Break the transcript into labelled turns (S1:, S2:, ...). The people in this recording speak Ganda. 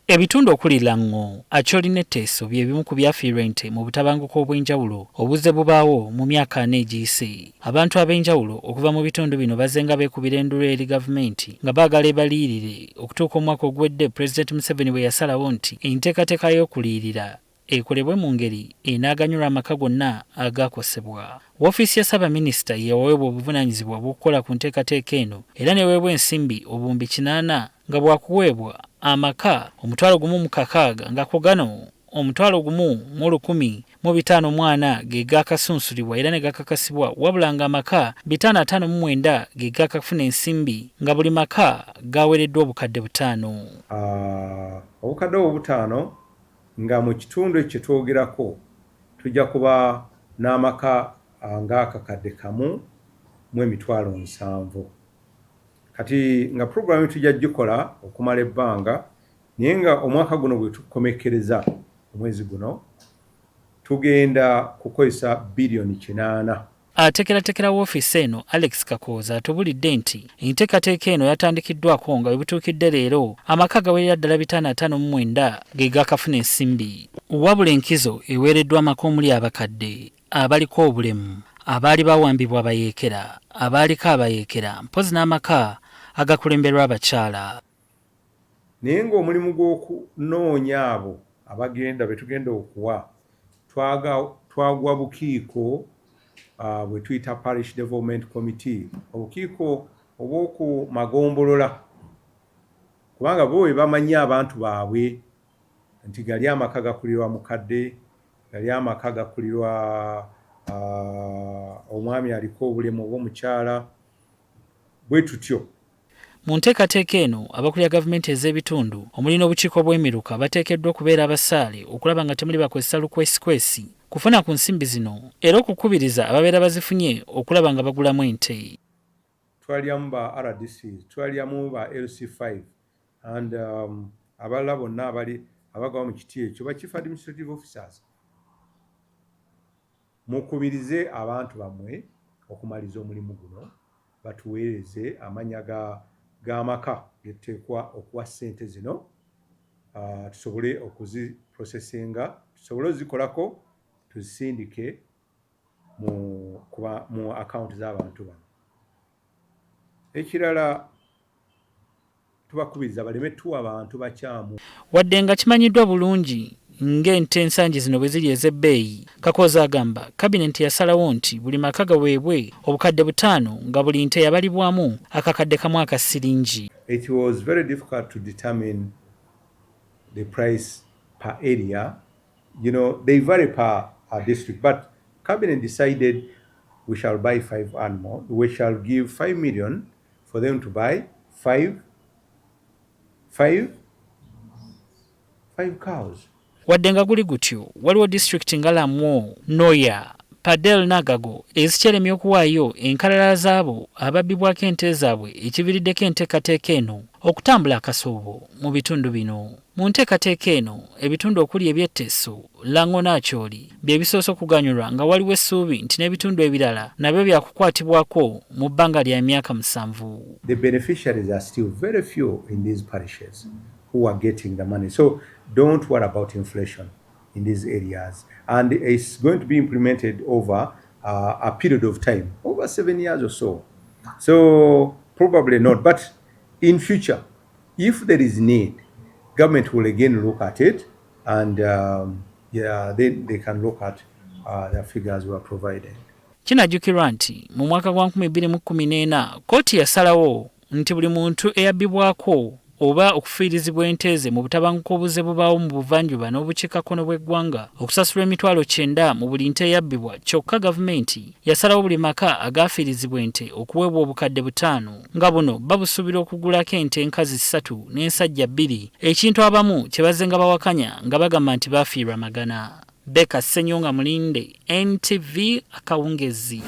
S1: Ebitundu okuli Lango, Acholi ne Teso bye bimu ku byafiirwa ente mu butabanguko obw'enjawulo obuzze bubaawo mu myaka 40 egiyise. Abantu ab'enjawulo okuva mu bitundu bino bazzenga beekubira enduulu eri gavumenti nga baagala ebaliyirire okutuuka omwaka oguwedde Pulezidenti Museveni bwe yasalawo nti enteekateeka y'okuliyirira ekolebwe mu ngeri enaaganyulwa amaka gonna agaakosebwa. Woofiisi ya Ssaabaminisita ye yaweebwa obuvunaanyizibwa obw'okukola ku nteekateeka eno era n'eweebwa ensimbi obuwumbi 800 nga bwakuweebwa amaka 1,060 nga ku gano 1,154 ge gaakasunsulibwa era ne gakakasibwa, wabula ng'amaka 559 ge gaakafuna ensimbi nga buli maka gaweereddwa obukadde 5.
S2: Obukadde obwo 5 nga mu kitundu ekyo kye twogerako tujja kuba n'amaka ng'akakadde 1 70,000. Kati nga puroguramu tujja gikola okumala ebbanga, naye nga omwaka guno bwe tukomekkereza omwezi guno tugenda kukozesa biliyoni 8.
S1: Ateekerateekera woofiisi eno, Alex Kakooza, atubulidde nti enteekateeka eno yatandikiddwako nga we butuukidde leero amaka gawerera ddala 559 ge gaakafuna ensimbi, wabula enkizo eweereddwa amaka omuli abakadde, abaliko obulemu, abaali bawambibwa abayeekera, abaaliko abayeekera, mpozzi n'amaka agakulemberwa abakyala.
S2: Naye ng'omulimu gw'okunoonya abo abagenda be tugenda okuwa twagwa bukiiko bwe tuyita Parish Development Committee, obukiiko obw'oku magombolola, kubanga bo bwe bamanyi abantu baabwe nti gali amaka gakulirwa mukadde, gali amaka gakulirwa omwami aliko obulemu oba omukyala, bwe tutyo.
S1: Mu nteekateeka eno, abakulira gavumenti ez'ebitundu omuli n'obukiiko bw'emiruka bateekeddwa okubeera abasaale okulaba nga temuli bakozesa lukwesikwesi kufuna ku nsimbi zino, era okukubiriza ababeera bazifunye okulaba nga bagulamu ente.
S2: Twalyamu ba RDC, twalyamu ba LC5 and abalala bonna abali abagaba mu kiti ekyo, ba chief administrative officers, mukubirize abantu bammwe okumaliza omulimu guno, batuweereze amannya g'amaka getuteekwa okuwa ssente zino, tusobole okuziprocessinga, tusobole ozikolako, tuzisindike mu akawunti z'abantu bano. Ekirala, tubakubiriza baleme tuwa bantu bakyamu.
S1: Wadde nga kimanyiddwa bulungi ng'ente ensangi zino bwe ziri ez'ebbeeyi, Kakooza agamba kabinenti yasalawo nti buli maka gaweebwe obukadde 5 nga buli nte yabalibwamu akakadde 1 aka siringi.
S2: It was very difficult to determine the price per area. They vary per district, but cabinet decided we shall buy five animals. We shall give 5 million for them to buy five, five, five cows.
S1: Wadde nga guli gutyo, waliwo disitulikiti nga Lamwo, Nwoya, Pader n'Agago ezikyeremye okuwaayo enkalala zaabo ababbibwako ente zaabwe, ekiviiriddeko enteekateeka eno okutambula akasoobo mu bitundu bino. Mu nteekateeka eno, ebitundu okuli eby'e Teso, Lango n'Acholi bye bisoose okuganyulwa, nga waliwo essuubi nti n'ebitundu ebirala nabyo byakukwatibwako mu bbanga lya myaka 7.
S2: The beneficiaries are still very few in these parishes who are getting the money. So don't worry about inflation in these areas. And it's going to be implemented over a period of time, over 7 years or so. So probably not. But in future, if there is need, government will again look at it and yeah, then they can look at the figures we are providing.
S1: Kinajjukirwa nti mu mwaka gwa 2014 kkooti yasalawo nti buli muntu eyabbibwako oba okufiirizibwa ente ze mu butabanguko obuzze bubaawo mu buvanjuba n'obukiikakkono bw'eggwanga okusasulwa 90,000 mu buli nte eyabbibwa. Kyokka gavumenti yasalawo buli maka agaafiirizibwa ente okuweebwa obukadde 5, nga buno babusuubira okugulako ente enkazi ssatu n'ensajja bbiri, ekintu abamu kye bazze nga bawakanya nga bagamba nti baafiirwa magana. Beka Ssenyonga Mulinde, NTV, akawungezi.